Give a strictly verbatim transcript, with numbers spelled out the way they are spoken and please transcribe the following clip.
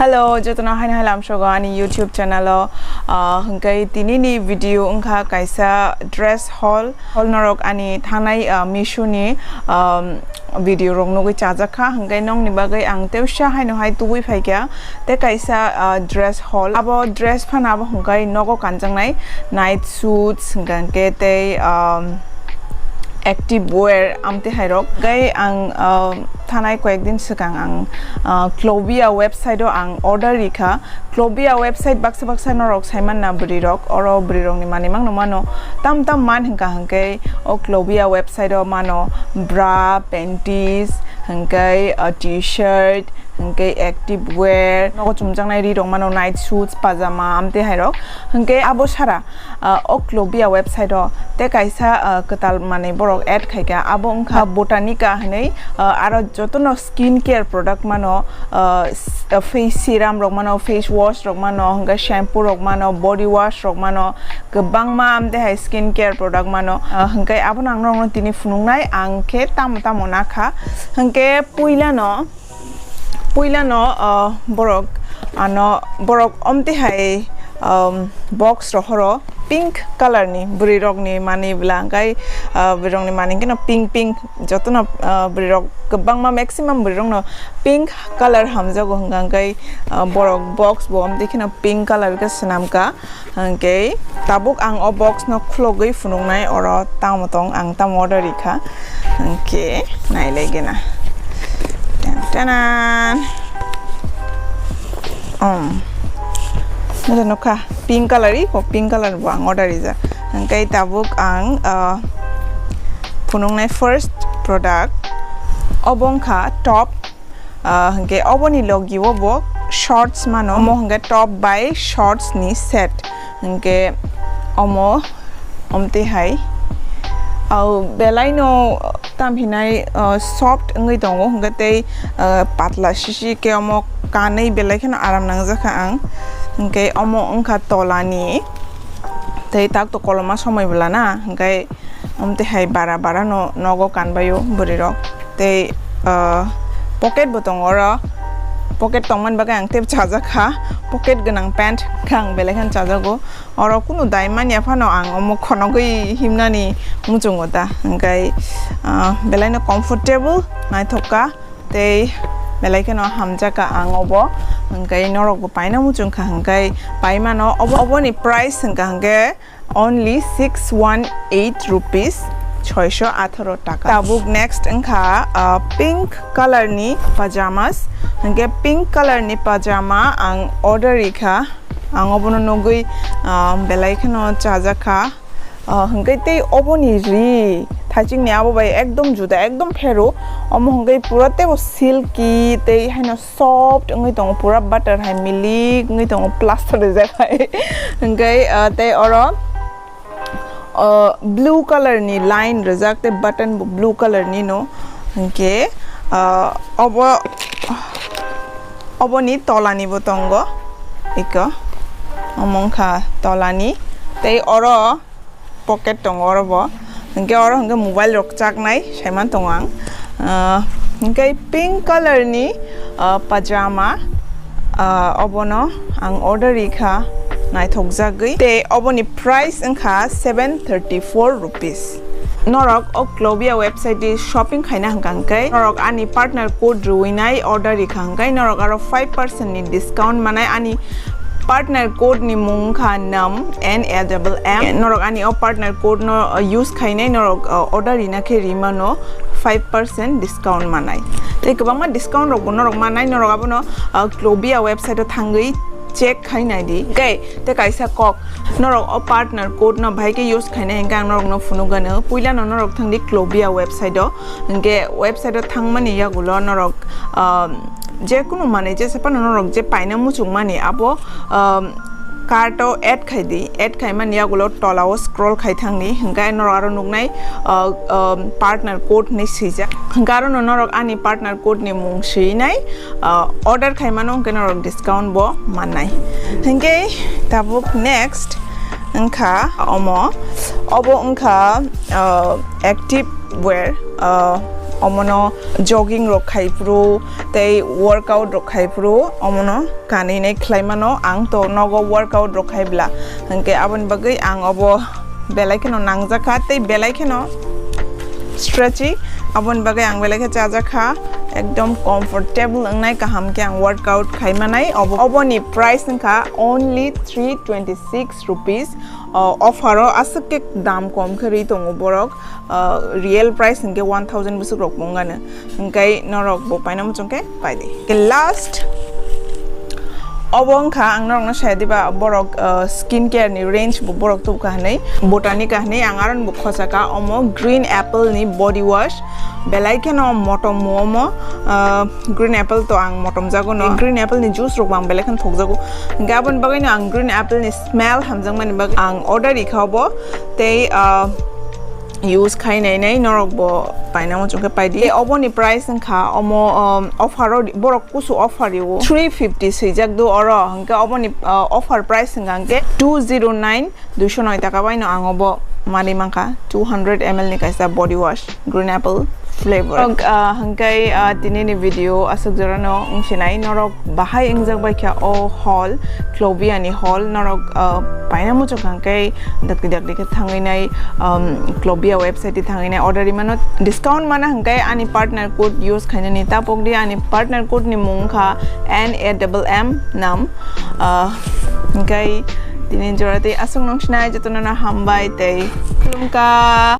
Hello, jotono haino hai lamsogo ani YouTube channel o. Ah, hwnkhe tinini video wngkha kaisa dress haul. Haul norok ani thanai, ah, Meesho ni, um, video rok nugwi chajak kha. Hwnkhe nokni bagwi ang tewsa haino hai tubui phaikha. Tei kaisa, ah, dress haul. Abo dress phano abo hwnkhe nogo kanjaknai night suits hwnkhe tei, um, active wear amtwi hairok. Hwnkhe ang, um, thanai koyekdin swkang ang, ah, Clovia website o ang order rikha. Clovia website baksa baksa norok saimanna bwrwirok, oro bwrwirokni manwi mangno mano. Tam tam man hwnkha hwnkhe o Clovia website o mano bra, panties, hwnkhe, ah, t-shirt, hwnkhe active wear, nogo chumjaknai ri rok mano, night suits, pajama, amtwi hairok. Hwnkhe abo sara, ah, o Clovia website o tei kaisa, ah, kwtal manwi borok add khaikha, abo wngkha Botanica hinwi, ah, aro jotono skin care product mano, ah, s-, ah, face serum rok mano, face wash rok mano, hwnkhe shampoo rok mano, body wash rok mano, kwbangma amtwi hai skin care product mano. Ah, hwnkhe abono ang norokno tini phunuknai ang khe tamo tamo nakha. Hwnkhe puilano, puilano, ah, borok ano, borok omtwi hai, um, box rohoro pink color ni bwrwi rokni manwi bwla hwnkhe, ah, bwrwi rokni manwi hwnkhe no pink pink jotono, ah, bwrwi rok kwbangma maximum bwrwi rokno pink color hamjago hwnkha hwnkhe, ah, borok box bo omtwi kheno pink color khe swnamkha. Hwnkhe tabuk ang o box no khulogwi phunuknai oro tamo tong ang tamo order rikha. Hwnkhe nailaigena. Tan tanan. Um. Nukha pink color i, o pink color bo ang order rijak. Hwnkhe tabuk ang, ah, phunuknai first product. Obo wngkha top. Ah, hwnkhe oboni logi o bo shorts mano, omo hwnkhe top bai shorts ni set. Hwnkhe omo omtwi hai, ah, belai no tam hinai, ah, soft wngwi tongo, hwnkhe tei, ah, patla sisi khe omo kanwi belai kheno aram nangjakha ang. Hwnkhe omo wngkha tolani, tei tak to koloma somoi bwlana, hwnkhe omtwi hai bara bara no nogo kanbaio bwrwi rok. Tei, ah, pocket bo tongo oro. Pocket tongmani bagwi ang tei chajak kha. Pocket gwnang pant khe ang belai kheno chajago. Oro kunu dai manya phano ang omo khonogwi himnani muchungo ta. Hwnkhe, ah, belai no comfortable naithok kha. Tei belai kheno hamjak kha ang obo. Hwnkhe norok bo paina muchung kha hwnkhe paimano. Obo, oboni price hwnkha hwnkhe only six one eight rupees, choisho atharo taka. Tabuk next wngkha, ah, pink color ni pajamas. Hwnkhe pink color ni pajama ang order rikha. Ang obono nugwi, ah, belai kheno chajak kha. Ah, hwnkhe tei oboni ri thaichikni abo bai ekdom juda, ekdom pheru. Omo hwnkhe pura teibo silky tei haino soft wngwi tongo, pura butter hai milik wngwi tongo, plaster rijak hai. Hwnkhe, ah, tei oro, ah, blue color ni line rijak tei button bo blue color ni no. Hwnkhe, ah, obo, oboni tolani bo tongo. Iko. Omo wngkha tolani. Tei oro pocket tongo oro bo. Hwnkhe oro hwnkhe mobile rok chaknai saiman tongo ang. Ah, hwnkhe pink color ni, ah, pajama, ah, obono ang order rikha naithokjagwi. Tei oboni price wngkha seven thirty-four rupees. Norok o Clovia website di shopping khaina hwnkha hwnkhe norok ani partner code rwinai order rikha hwnkhe norok aro five percent ni discount manai. Ani partner code ni mung wngkha nam, N A double M. Norok ani o partner code no, uh, use khainai norok, uh, order rina khe rimano five percent discount manai. Tei kwbangma discount rok bo norok manai, norok abono, uh, Clovia website o thangwi check khainai di. Hwnkhe tei kaisa kok, norok o partner code no bahai khe use khainai hwnkhe ang norok no phunukgano. Puila no norok thangdi Clovia website o, hwnkhe website o thangmani yagulo norok, um, je kunu manwi jesa phano norok je paina muchungmani abo, um, cart o add khai di, add khaimani yagulo tola o scroll khai thangdi, hwnkhe norok aro nuknai, uh, um, partner code hinwi swijak, hwnkhe aro no norok ani partner code ni mung swinai, uh, order khaimano hwnkhe norok discount bo mannai. Hwnkhe tabuk next wngkha omo, obo wngkha, uh, active wear, uh, Omono jogging rok khai phuru tei workout rok khai phuru omono kanwi nai khlai mano. Ang to nogo workout rok khai bla, hwnkhe aboni bagwi ang obo belai kheno nangjak kha tei belai kheno stretchy, aboni bagwi ang belai khe chajak kha. Ekdom comfortable wngnai, kaham khe ang workout khai manai. Obo, oboni price wngkha only three twenty six rupees. O, offer o aswk khe dam kom khe rwi tongo borok. O, real price hwnkhe one thousand bwswk rok bo wngano. Hwnkhe norok bo paina muchung khe pai di. Last obo wngkha ang norokno saya diba, borok, o, skin care ni range bo borok tubukha hwnwi, Botanica hwnwi. Ang aron bo khochaka omo green apple ni body wash. Belai kheno motom omo, o, green apple to ang motom jago no. Green apple ni juice rok bo ang belai kheno thokjago. Hwnkhe aboni bagwi no ang green apple ni smell hamjakmani bagwi ang order rikha obo. Tei, o, use khai nai nai norok bo paina muchung khe pai di. Tei oboni price wngkha omo, um, offer o borok kusu offer rwo three fifty swijak do oro, hwnkhe oboni, o, offer price wngkha hwnkhe two zero nine, duiso noi taka bai no ang obo manwi mankha two hundred M L ni kaisa body wash green apple flavor. Ok, ah, hwnkhe, ah, tini ni video aswk jora no wngsinai, norok bahai wngjak bai kha o haul, Clovia ni haul, norok, ah, paina muchung kha hwnkhe dakti dakti khe thangwi nai, um, Clovia website thangwi nai order rwmano. Discount mana hwnkhe ani partner code use khainani tapok di, ani partner code ni mung kha N A M M nam. Ah, hwnkhe tini jora tei aswk nung sinai jotono no hambai tei khulumkha.